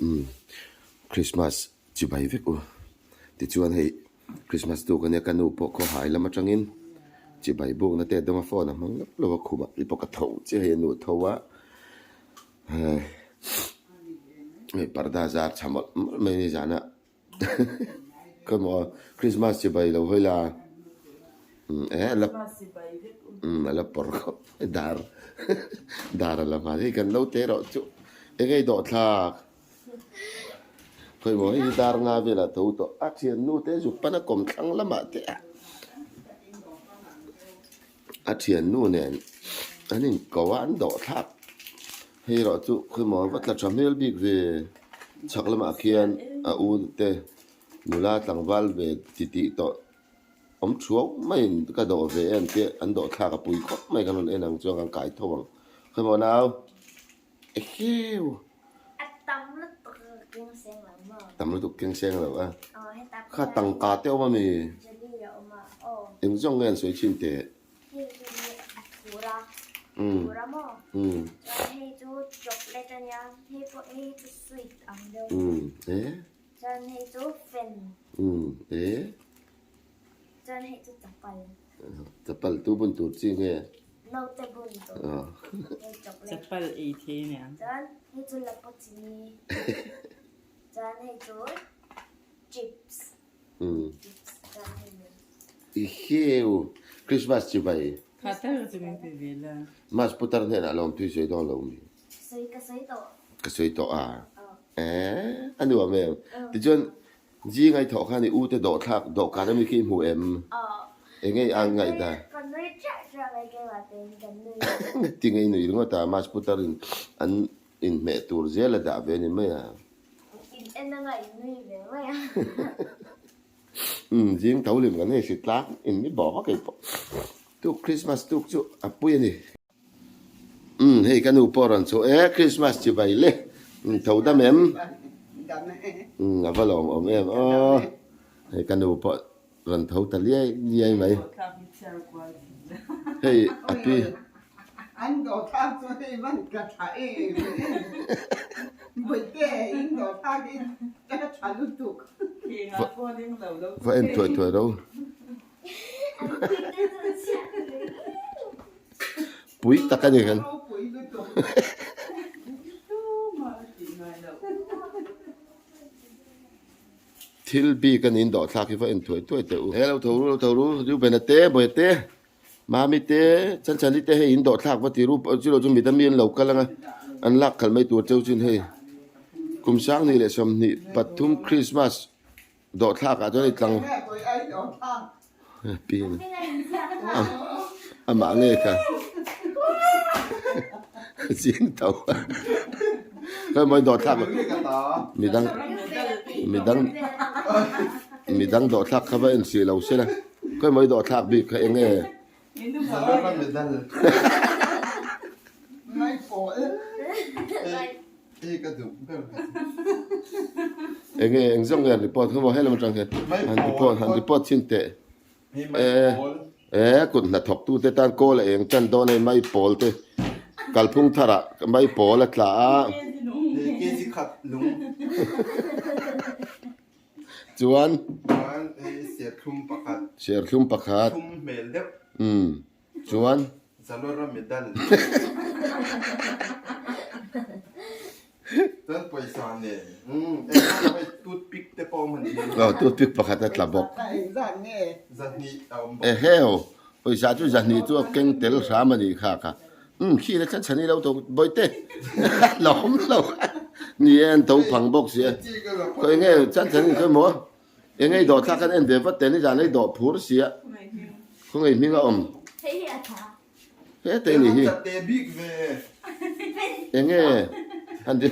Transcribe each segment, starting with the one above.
Umm Christmas chibai vek u. Tichuan hei Christmas tuk ania ka nu pawh khawhai lam atangin chibai bukna te a dawng a phone a hmang lap lo a khumah te pawh ka tho chiah hei a nu a tho a hei parda zar tha mawlh mawlh mai a ni zanah. Khawimaw Christmas chibai lo hawi la e a la a la pawr khawp mai dar dar a la hman hei kan lo te erawh chu eng nge i dawh thlak khawimaw hei hi dar nga velah tho tawh a thiannu te zuk pan a kawm thlang lamah te a A thiannu nen an inko a, an dawh thlak. Hei erawh chu khawimaw va tla tha hmel bik ve. Chhak lamah khian a u te nula tlangval ve titih tawh awm thuau maiin ka dawh ve em tih an dawh thlak a pui khawp mai kan rawn en ang chuan kan kai tho ang. Khawimaw nau ekheu. A tam lutuk keng seng lo maw? Tam lutuk keng seng lo a. Kha tangka te awm a mi? Jelly a awm a aw. Eng zawng nge an sawi thin teh? Hei chu hi a thur a, thur a maw? Chuan hei chu chocolate a nia, hei pawh hei chu sweet ang deuh a nia. Chuan hei chu fan. Chuan hei chu chapal. Chapal tu bun tur chi nge? Naute bun tur. Hei chocolate. Chapal ei thei ania. Chuan hei chu lapaw chini. Chuan hei chu chips. Chips chuan hei lem. I heu Christmas chibai. Kha tar chu min pe ve la. Mas putar hnenah lawmthui sawi dawn lo mi? Sawi ka sawi tawh. Ka sawi tawh a. Eh a nuam em. Tichuan Zing ai thawh khan i u te dawhthlak dawhkan ami khi i hmu em? Eng nge i ang ngaih dan? Ka nui ṭeuh ṭeuh mai keimah tein ka nui. Ti nge i nui ringawt a, Mas putar in an inhmeh tur zel a dah ve a ni mai a. In en anga i nui ve mai a. Umm zing tho lim kan hei hri tlak in mi bawk a keipawh. Tuk Christmas tuk chu a pui a ni. Umm hei ka nu pawh rawn chhuah e Christmas chibai le umm tho dam em umm a va lawm awm em aw hei ka nu pawh rawn tho ta liai liai mai hei a pi va en thuai thuai ro. Pui tak a ni kan. Thil bik a niin dawhthlak hi va en thuai thuai teh u. Hello tho ru lo tho ru Reuben-a te Bawia te Mami te Chanchani te hei in dawhthlak va ti ru chu lo chu midang mi an lo kal anga an lak khalh mai tur cheu chin hei kum 20 leh 23 Christmas Dawhthlak ah chuan i tlang pin amah nge kha zing tho khawi mawi dawhthlak midang midang midang dawhthlak kha va en hrih lo se la khawi mawi dawhthlak bik kha eng nge. Enge eng zawk nge an report kha maw helam atang hian han report han report chhin teh e e kut hnathawk tu te tan kawl a eng tan dawn a hei mai pawl te kalphung thar ah mai pawl a tla a chuan serthlum pakhat umm chuan. Zalora medal chuan pawisa nen umm hei toothpick te pawh awm a ni. Aw toothpick pakhat a tla bawk. Zahnih a awm bawk. Eheu pawisa chu zahnih chu a keng tel hram a nih kha kha umm khi la thlen chhan i lo tawk bawihte la awm lo ni e an tho phang bawk sia khawi nge chan chhan in khawi maw eng nge i dawh thlak khan en ve vat teh nizan a i dawh phur sia khawngaih hming a awm. He te ni hi. Enge han ti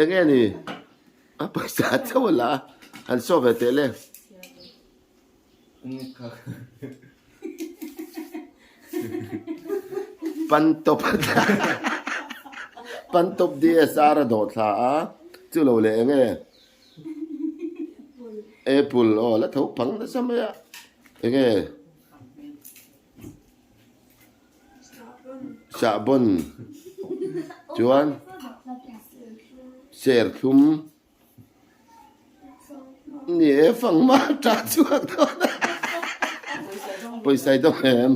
enge ni a pawisa chauh a la a han saw ve teh le. Pantop Pantop DSR a dawh thla a chu lo leh enge Apple aw la tho phang nasa mai a enge Sahbawn. Chuan serthlum ni e fanghma ta chhuak dawn a pawisa i dawng em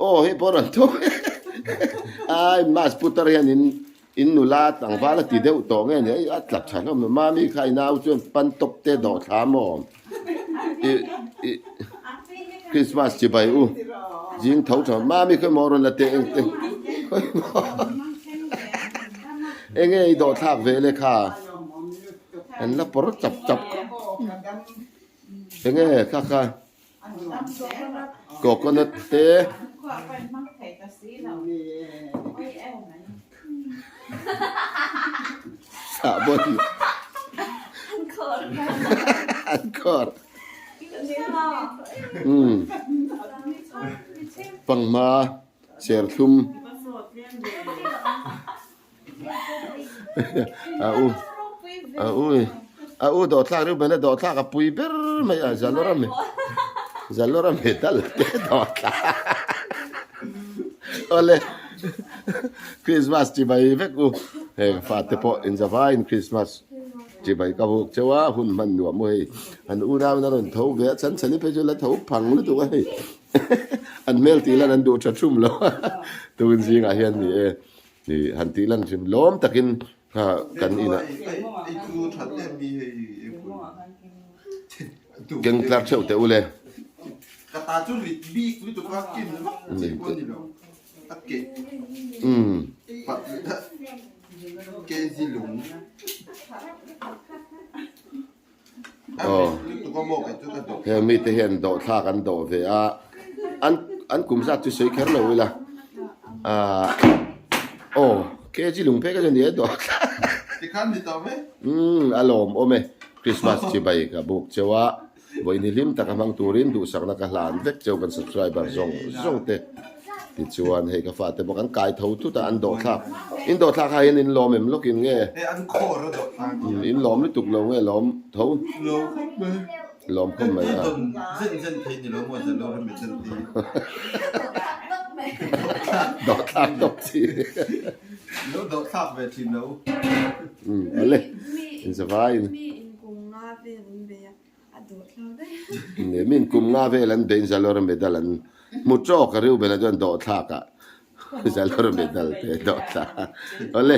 aw hei pawh a rawn tho ai mass putar hian in in nula tlangval a ti deuh tawh nge ni a tla tha hlawm a mami kha i nau chuan pan tawp te dawh thla maw i i Christmas chibai u zing tho tha mami khawi maw rawn la teh eng te khawi maw enge i dawh thlak ve le kha an la pawr chap chap enge kha kha coconut te sahbawn an khawr umm panghma serthlum a u a u a u dawhthlak reuh bena dawhthlak a pui ber mai a zalawra me zalawra medal te dawhthlak awle Christmas chibai vek u heng fate pawh inzavaiin Christmas Chibai ka vuk cheu a, hun hman nuam u hei. An unau in a rawn tho ve a, chhan chhan hi phei chu la tho phang lutuk a hei. An hmel tih lan an duh tha thum lo a, tun zingah hian ni e, ni han tih lan hrim lawm takin kha kan inah keng tlar theuh teh u le. Umm. Aw heng mite hian dawhthlak an dawh ve a an an kum zat chu sawi kher lo ila ah aw kg lung phei ka chu ni e dawhthlak umm a lawmawm e Christmas chibai ka buk cheu a. Vawiin hi hlim taka hmang turin duhsakna ka hlan vek cheu kan subscriber zawng zawng te tichuan hei ka fate bawk an kai tho tut a an dawhthlak in dawhthlak ah hian in lawm em lawk in nge in lawm lutuk lo nge lawm tho lawm khawp mai a dawhthlak tawp chi ale in zavaiin. Min kum nga vel an bein Zalora medal an hmu tawk a Reuben-a chuan dawhthlak ah Zalora medal te dawhthlak awle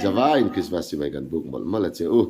zavaiin Christmas chibai kan buk mawlh mawlh a che u.